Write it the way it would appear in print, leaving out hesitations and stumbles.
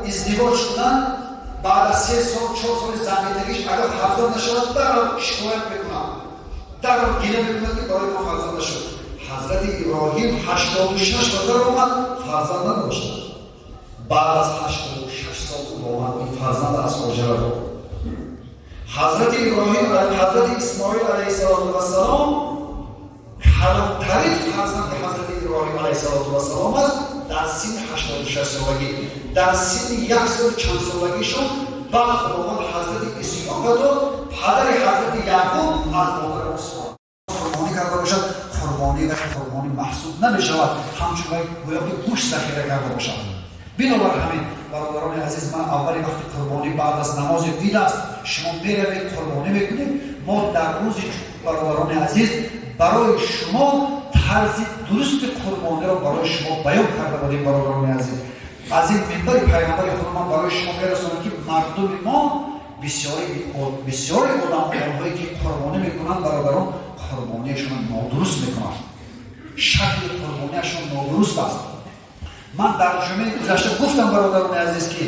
издивоҷ кунад, баъд аз 3 сол, 4 соли зангитагиш агар фарзанд нашавад, дарро шикоят мекунад, дарро гила мекунад, ки барои мо фарзанд нашуд. Ҳазрати Иброҳим 86 ба дар омад, фарзанд надошт. Баъд аз 86 сол Худованд ин фарзанд аз Ҳоҷара дод. Ҳазрати Иброҳим, ҳазрати Исмоил алайҳиссалоту вассалом калонтарин фарзанди ҳазрати Иброҳим алайҳиссалоту вассалом аст. Дар синни 86 солагӣ, дар синни як сол чанд солагишон баъд Худованд ҳазрати Исҳоқа дод, падари ҳазрати Яъқуб аз модари Осмон. Қурбонӣ карда бошад, қурбонӣ ва қурбонӣ маҳсуб намешавад, ҳамчун вай гӯё ки гӯшт захира карда бошад. Бинобар ҳамин, бародарони азиз, ман аввали вақти қурбонӣ баъд аз намози ид аст. Шумо меравед, қурбонӣ мекунед. Мо дар рӯзи, бародарони азиз, барои шумо тарзи дурусти қурбониро барои шумо баён карда будем. Бародарони азиз, аз ин минбари пайғамбари худо ман барои шумо мерасонам, ки мардуми мо бисёри одам, онҳое ки қурбонӣ мекунанд, бародарон, қурбониашонро нодуруст мекунанд, шакли қурбониашон нодуруст аст. Ман дар ҷумъаи гузашта гуфтам, бародарони азиз, ки